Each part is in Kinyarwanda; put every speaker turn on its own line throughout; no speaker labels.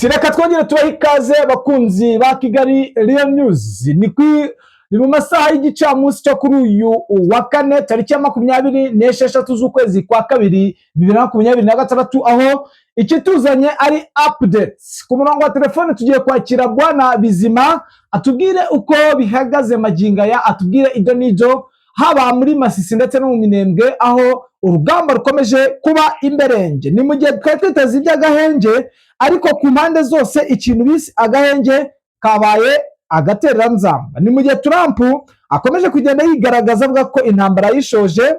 Yes, reka twongere tubahe ikaze, abakunzi ba Kigali Real News. Ni mu masaha y'igicamunsi cyo kuri uyu wa kane, tariki ya 26 z'ukwezi kwa kabiri 2026, aho ikituzanye ari updates. Ku murongo wa telefone tugiye kwakira Bwana Bizima, atubwire uko bihagaze magingo aya, atubwire ibyo n'ibyo, haba muri Masisi ndetse no mu Minembwe, aho urugamba rukomeje kuba imberenge. Ni mu gihe twari twiteze iby'agahenge, ariko ku mpande zose ikintu bise agahenge kabaye agatereranzamba. Ni mu gihe Trump akomeje kugenda yigaragaza avuga ko intambara yishoje,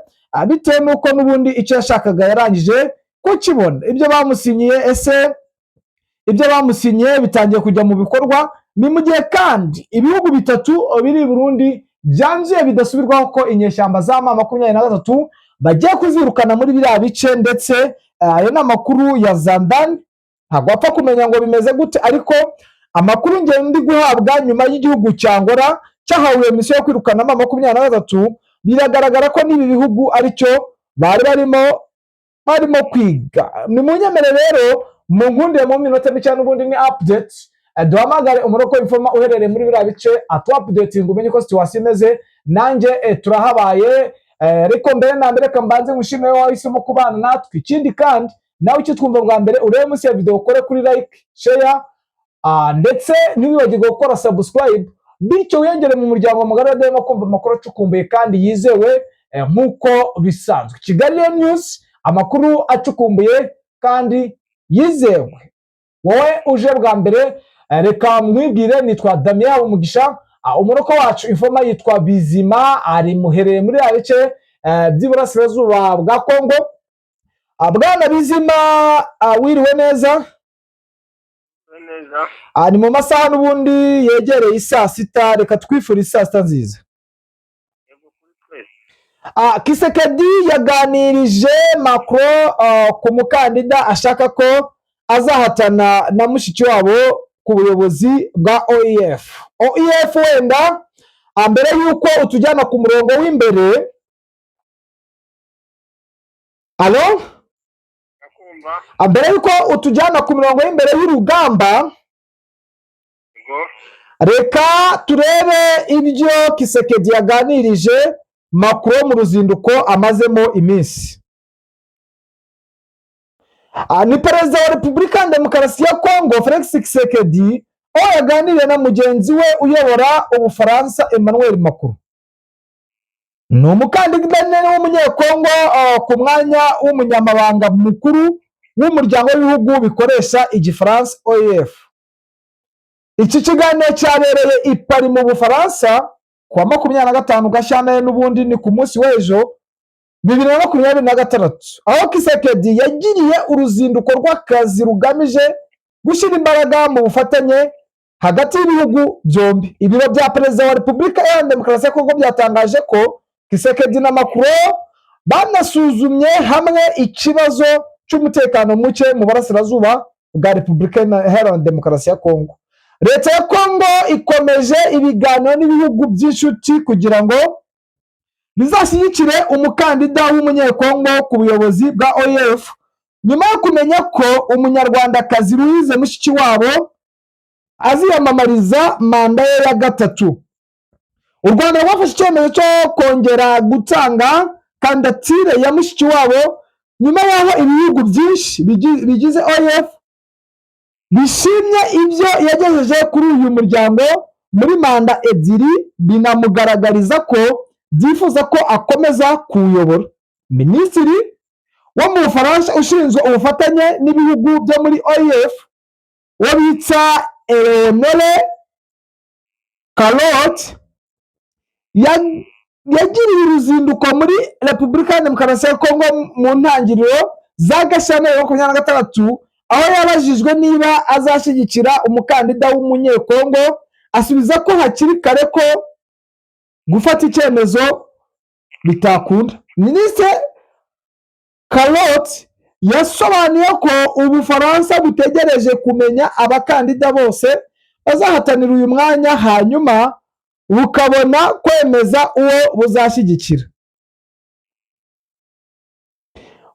bitewe n'uko n'ubundi icyo yashakaga yarangije kukibona. Ibyo bamusinyiye, ese ibyo bamusinyiye bitangiye kujya mu bikorwa? Ni mu gihe kandi ibihugu bitatu biri i Burundi byanzuye bidasubirwaho ko inyeshyamba za M23 bagiye kuzirukana muri biriya bice, ndetse ayo ni amakuru ya Zandani. Ntabwo wapfa kumenya ngo bimeze gute, ariko amakuru ngendo ndi guhabwa nyuma y'igihugu cya Angola cyahawe misiyo yo kwirukana M23, biragaragara ko n'ibi bihugu aricyo bari barimo kwiga. Ni munyemere rero mu nkundire, mu minota mike n'ubundi ni update, duhamagare umuroko informer uherereye muri biriya bice, atu updating umenye uko situation imeze. Nanjye turahabaye, ariko mbere na mbere reka mbanze ngushimire wowe wahisemo kubana natwe. Ikindi kandi, nawe icyo twumva bwa mbere, urebe munsi ya video ukore kuri like, share, ndetse ntiwibagirwe gukora subscribe, bityo wiyongere mu muryango mugari wa kumva amakuru acukumbuye kandi yizewe, nk'uko bisanzwe. Kigali Real News, amakuru acukumbuye kandi yizewe. Wowe uje bwa mbere, reka mwibwire, nitwa Damien Umugisha. Umuroko wacu informer yitwa Bizima, ari muhereye muri ya bice by'iburasirazuba bwa Kongo. Bwana Bizima, wiriwe neza?
Neza.
Ni mu masaha n'ubundi yegereye isaa sita, reka twifurize saa sita nziza.
Yego, kuri twese.
Tshisekedi yaganirije Macron ku mukandida ashaka ko azahatana na mushiki wabo ku buyobozi bwa OIF. OIF wenda, mbere y'uko utujyana ku murongo w'imbere, alo?
Ndakumva.
Mbere y'uko utujyana ku mirongo y'imbere y'urugamba,
Yego.
reka turebe ibyo Tshisekedi yaganirije Macron mu ruzinduko amazemo iminsi. Ni Perezida wa Repubulika ya Demokarasi ya Kongo Felix Tshisekedi, aho yaganiriye na mugenzi we uyobora Ubufaransa Emmanuel Macron. Ni umukandida w'umunyekongo ku mwanya w'umunyamabanga mukuru w'umuryango w'ibihugu bikoresha igifaransa, OIF. Iki kiganiro cyabereye i Paris mu Bufaransa ku wa 25 Gashyantare, n'ubundi ni ku munsi w'ejo, 2026, aho Tshisekedi yagiriye uruzinduko rw'akazi rugamije gushyira imbaraga mu bufatanye hagati y'ibihugu byombi. Ibiro bya Perezida wa Repubulika Iharanira Demokarasi ya Kongo byatangaje ko Tshisekedi na Macron banasuzumye hamwe ikibazo cy'umutekano muke mu burasirazuba bwa Repubulika Iharanira Demokarasi ya Kongo. Leta ya Kongo ikomeje ibiganiro n'ibihugu by'inshuti kugira ngo bizashyigikire umukandida w'umunyekongo ku buyobozi bwa OIF, nyuma yo kumenya ko umunyarwandakazi Louise Mushikiwabo aziyamamariza manda ye ya gatatu. U Rwanda rwafashe icyemezo cyo kongera gutanga kandidatire ya Mushikiwabo nyuma y'aho ibihugu byinshi bigize OIF bishimye ibyo yagejeje kuri uyu muryango muri manda ebyiri, binamugaragariza ko byifuza ko akomeza kuwuyobora. Minisitiri wo mu Bufaransa ushinzwe ubufatanye n'ibihugu byo muri OIF, uwo bita Eleonore Carlot, yagiriye uruzinduko muri Repubulika ya Demokarasi ya Kongo mu ntangiriro za Gashyantare 26, aho yabajijwe niba azashyigikira umukandida w'umunyekongo, asubiza ko hakiri kare ko gufata icyemezo bitakunda. Minisitiri Carlot yasobanuye ko Ubufaransa butegereje kumenya abakandida bose bazahatanira uyu mwanya, hanyuma bukabona kwemeza uwo buzashyigikira.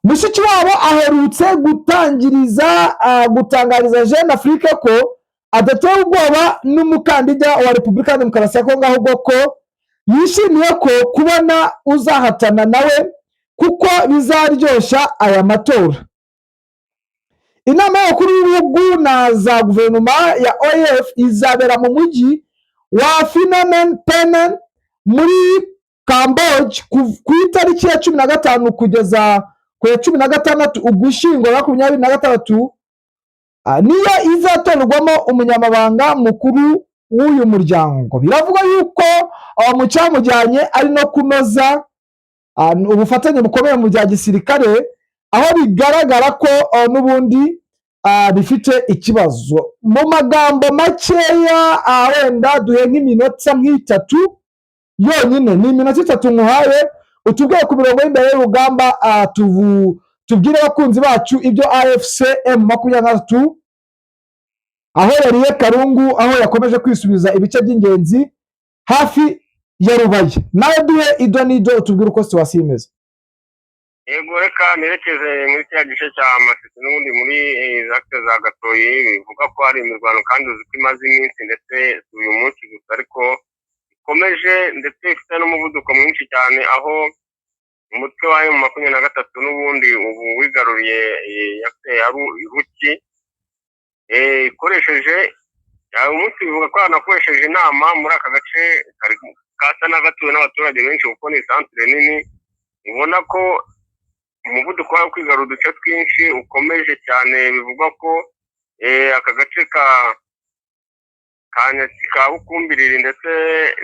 Mushikiwabo aherutse gutangiriza gutangariza Jeune Afrique ko adatewe ubwoba n'umukandida wa Repubulika ya Demokarasi ya Kongo, ahubwo ko yishimiye ko kubona uzahatana nawe kuko bizaryoshya aya matora. Inama y'abakuru b'ibihugu na za guverinoma ya OIF izabera mu mujyi wa Phnom Penh muri Cambodge ku itariki ya 15 kugeza ku ya 16 Ugushyingo 2026. Niyo izatorerwamo umunyamabanga mukuru w'uyu muryango. Biravugwa yuko mu cyamujyanye ari no kunoza ubufatanye bukomeye mu bya gisirikare, aho bigaragara ko n'ubundi bifite ikibazo. Mu magambo makeya, wenda duhe nk'iminota nk'itatu yonyine, ni iminota 3 nkuhaye, utubwiye ku mirongo y'imbere y'urugamba, tubwire abakunzi bacu ibyo AFC M23, aho yariye karungu, aho yakomeje kwisubiza ibice by'ingenzi hafi ya Rubaya. Nawe duhe ido n'ido, utubwire uko situation imeze.
Yego, reka nerekeze muri kiriya gice cya Masisi n'ubundi muri za za Gatoyi. Bivuga ko hari imirwano kandi uzi ko imaze iminsi, ndetse si uyu munsi gusa, ariko ikomeje ndetse ifite n'umuvuduko mwinshi cyane, aho umutwe wa M23 n'ubundi ubu wigaruriye ya Ruki ikoresheje uyu munsi. Bivuga ko yanakoresheje inama muri aka gace kasa n'agatuwe n'abaturage benshi, kuko ni isantere nini. Ubona ko umuvuduko wo kwigarura uduce twinshi ukomeje cyane. Bivugwa ko aka gace ka Bukumbiriri ndetse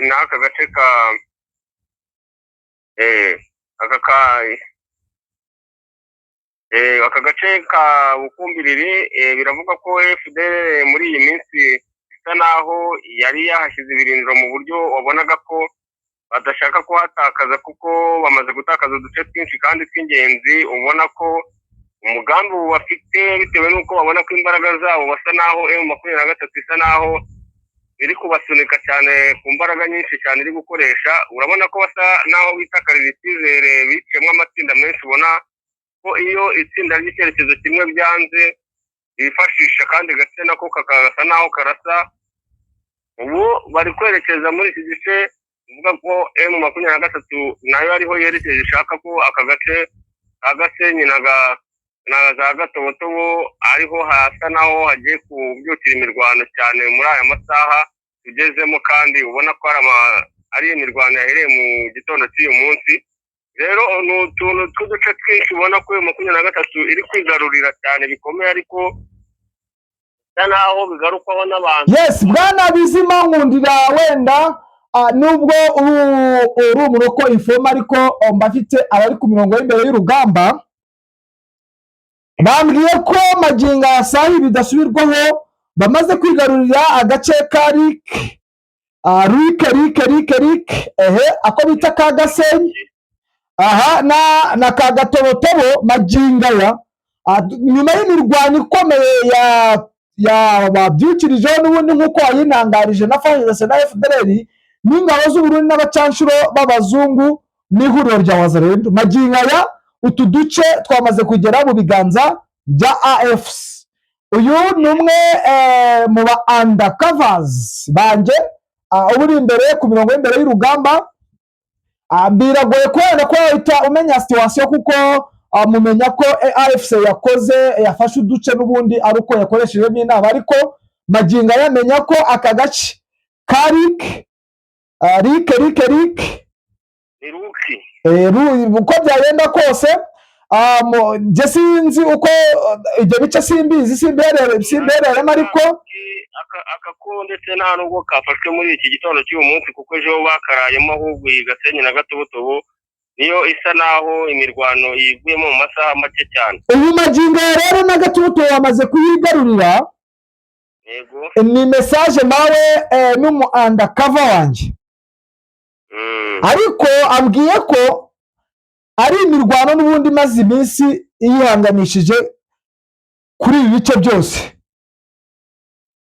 n'aka gace ka aka ka aka gace ka Bukumbiriri, biravugwa ko FDLR muri iyi minsi isa naho yari yahashyize ibirindiro mu buryo wabonaga ko badashaka kuhatakaza, kuko bamaze gutakaza uduce twinshi kandi tw'ingenzi. Ubona ko umugambi ubu bafite, bitewe n'uko babona ko imbaraga zabo basa naho M23 isa naho iri kubasunika cyane ku mbaraga nyinshi cyane iri gukoresha, urabona ko basa naho bitakarira icyizere, biciyemo amatsinda menshi. Ubona ko iyo itsinda ry'icyerekezo kimwe byanze, bifashisha kandi gace nako kakasa naho karasa. Ubu bari kwerekeza muri iki gice, uvuga ko M23 nayo ariho yerekeje, ishaka ko aka gace ka Gasenyi na za Gatobotobo ariho hasa naho hagiye kubyukira imirwano cyane muri aya masaha tugezemo, kandi ubona ko ari imirwano yahereye mu gitondo cy'uyu munsi. Rero ni utuntu tw'uduce twinshi ubona ko uyu 23 iri kwigarurira cyane bikomeye, ariko bisa naho bigarukwaho n'abantu.
Yes, bwana Bizima, nkundira wenda nubwo uri umuroko informer, ariko mbafite abari ku mirongo y'imbere y'urugamba bambwiye ko magingo aya sahi bidasubirwaho bamaze kwigarurira agace ka Rik Rik Rik Rik ehe, ako bita ka Gasenyi aha na ka Gatobotobo. Magingo aya, nyuma y'imirwano ikomeye ya babyukirijeho n'ubundi nk'uko wayinangarije na FARDC na FDLR n'ingabo z'Uburundi n'abacanshuro b'abazungu n'ihuriro rya Wazalendo, magingo aya utu duce twamaze kugera mu biganza bya AFC. Uyu ni umwe mu ba undercovers banjye, uba uri imbere ku mirongo y'imbere y'urugamba. Biragoye kubera ko wahita umenya situation, kuko mumenya ko AFC yakoze, yafashe uduce n'ubundi ari uko yakoreshejemo inama, ariko magingo ayamenya ko aka gace ka Rik Rik Rik Rik
Ni Ruki.
Uko byagenda kose, njye sinzi uko ibyo bice, simbizi, simbihereremo, ariko
Aka ko ndetse nta nubwo kafashwe muri iki gitondo cy'uyu munsi, kuko ejo bakarayemo. Ahubwo iyi Gasenyi na Gatobotobo niyo isa naho imirwano yiguyemo mu masaha make cyane.
Ubu magingo aya rero na Gatobotobo bamaze kuyigarurira.
Yego.
Ni message nawe n'umu undercover wanjye, ariko ambwiye ko ari imirwano n'ubundi imaze iminsi yihanganishije kuri ibi bice byose,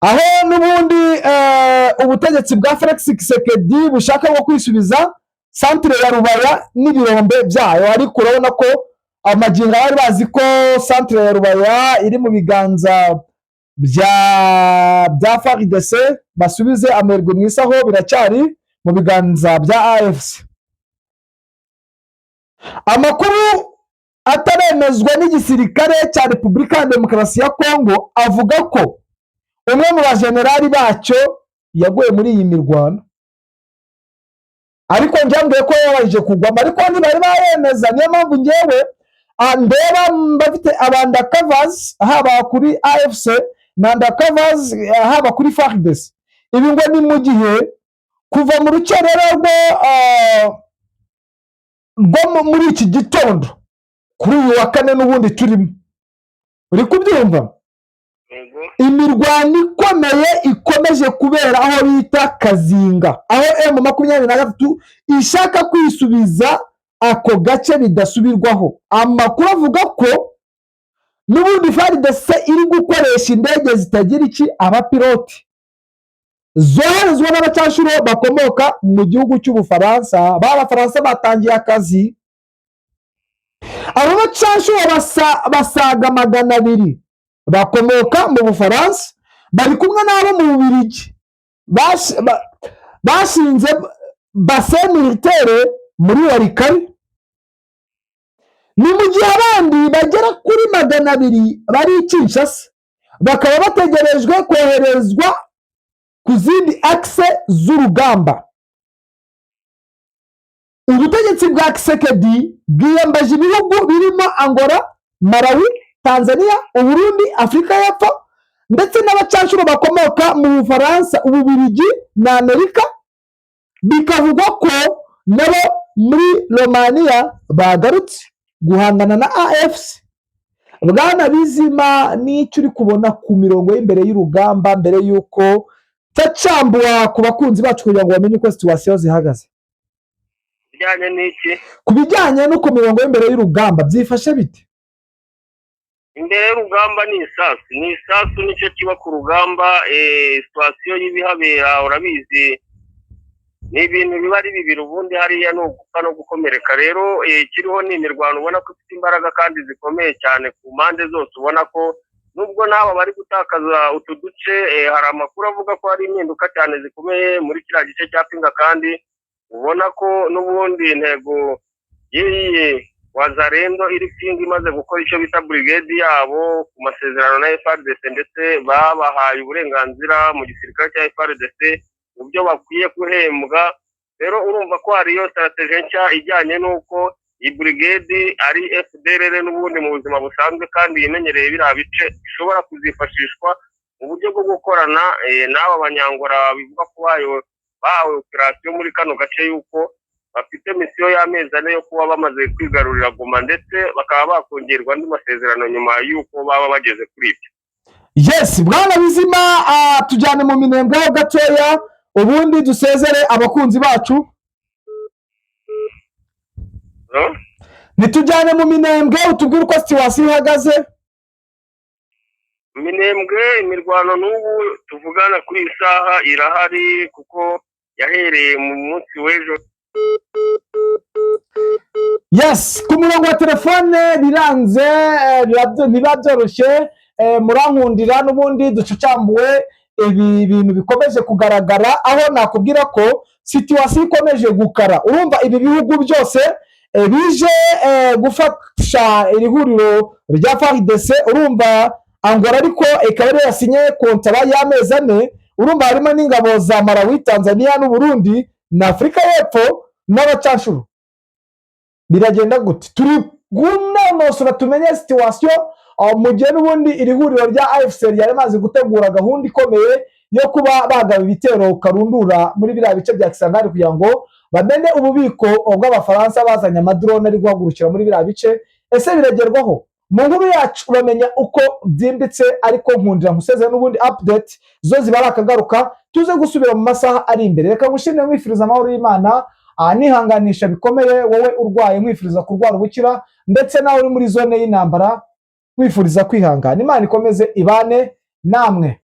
aho n'ubundi ubutegetsi bwa Felix Tshisekedi bushaka nko kwisubiza centre ya Rubaya n'ibirombe byayo, ariko urabona ko Amagingo bari bazi ko centre ya Rubaya iri mu biganza bya FARDC, basubize amerwe mu isaho, biracyari mu biganza bya AFC. Amakuru ataremezwa n'igisirikare cya Repubulika ya Demokarasi ya Kongo avuga ko umwe mu bajenerali bacyo yaguye muri iyi mirwano, ariko njyambwiye ko yabashije kugwamo, ariko ntibari bayemeza. Niyo mpamvu ngewe ndeba bafite aba undercovers, haba kuri AFC na undercovers, haba kuri FARDC. Ibi ngo ni mu gihe kuva mu rukerera rwo muri iki gitondo kuri uyu wa kane n'ubundi turimo, uri kubyumva?
Yego.
Imirwano ikomeye ikomeje kubera aho bita Kazinga, aho M23 ishaka kwisubiza ako gace bidasubirwaho. Amakuru avuga ko n'ubundi FARDC iri gukoresha indege zitagira iki abapiloti, zoherezwa n'abacanshuro bakomoka mu gihugu cy'Ubufaransa. Ba Bafaransa batangiye akazi. Abo bacanshuro basaga 200 bakomoka mu Bufaransa, bari kumwe n'abo mu Bubiligi, bashinze base militaire muri Walikale. Ni mu gihe abandi bagera kuri 200 bari i Kinshasa, bakaba bategerejwe koherezwa ku zindi axe z'urugamba. Ubutegetsi bwa Tshisekedi bwiyambaje ibihugu birimo Angola, Malawi, Tanzania, Uburundi, Afurika y'Epfo, ndetse n'abacanshuro bakomoka mu Bufaransa, Ububiligi na Amerika. Bikavugwa ko nabo muri Romania bagarutse guhangana na AFC. Bwana Bizima, n'icyo uri kubona ku mirongo y'imbere y'urugamba mbere y'uko tacambuwa ku bakunzi bacu kugira ngo bamenye uko situation zihagaze?
Bijyanye n'iki?
Ku bijyanye no ku mirongo y'imbere y'urugamba, byifashe bite?
Imbere y'urugamba ni isasu, ni isasu, nicyo kiba ku rugamba. Situation y'ibihabera urabizi, ni ibintu biba ari bibiri ubundi hariya, ni ugupfa no gukomereka. Rero ikiriho ni imirwano ubona ko ifite imbaraga kandi zikomeye cyane ku mpande zose. Ubona ko nubwo n'aba bari gutakaza utu duce, hari amakuru avuga ko hari impinduka cyane zikomeye muri kiriya gice cya Pinga, kandi ubona ko n'ubundi intego y'iyi Wazalendo iri Pinga imaze gukora icyo bita brigade yabo ku masezerano na FARDC, ndetse babahaye uburenganzira mu gisirikare cya FARDC mu byo bakwiye guhembwa. Rero urumva ko hariyo stratégie nshya ijyanye n'uko iyi brigade ari FDLR n'ubundi mu buzima busanzwe kandi yimenyereye biriya bice, ishobora kuzifashishwa mu buryo bwo gukorana n'aba Banyangora bivuga ko bahawe opération muri kano gace, y'uko bafite mission y'amezi 4 yo kuba bamaze kwigarurira Goma, ndetse bakaba bakongerwa andi masezerano nyuma y'uko baba bageze kuri ibyo.
Yes, bwana Bizima, tujyane mu Minembwe ho gatoya, ubundi dusezere abakunzi bacu.
No?
Nitujyane mu Minembwe, utubwire uko situation ihagaze.
Minembwe, imirwano n'ubu tuvugana kuri iyi saha irahari, kuko yahereye mu munsi w'ejo.
Yes, ku murongo wa telefone biranze, ntibiba byoroshye. Murankundira n'ubundi ducucambuwe ibi bintu bikomeje kugaragara, aho nakubwira ko situation ikomeje gukara. Urumva ibi bihugu byose bije gufasha iri huriro rya FARDC, urumva Angola ariko ikaba ariyo yasinye contrat y'amezi 4. Urumva harimo n'ingabo za Malawi, Tanzania n'Uburundi na Afurika y'Epfo n'abacanshuro. Biragenda gute? Turi kunonosora tumenye situation, mu gihe n'ubundi iri huriro rya AFC ryari rimaze gutegura gahunda ikomeye yo kuba bagaba ibitero karundura muri biriya bice bya Kisangani kugira ngo bamene ububiko bw'Abafaransa bazanye amadrone ari guhagurukira muri biriya bice. Ese biragerwaho? Mu nkuru yacu uramenya uko byimbitse, ariko nkundira nkusezere, n'ubundi update zo ziba ari akagaruka, tuze gusubira mu masaha ari imbere. Reka ngushimire, nkwifuriza amahoro y'Imana, nihanganisha bikomeye wowe urwaye, nkwifuriza kurwara ubukira, ndetse nawe uri muri zone y'intambara nkwifuriza kwihangana. Imana ikomeze ibane namwe.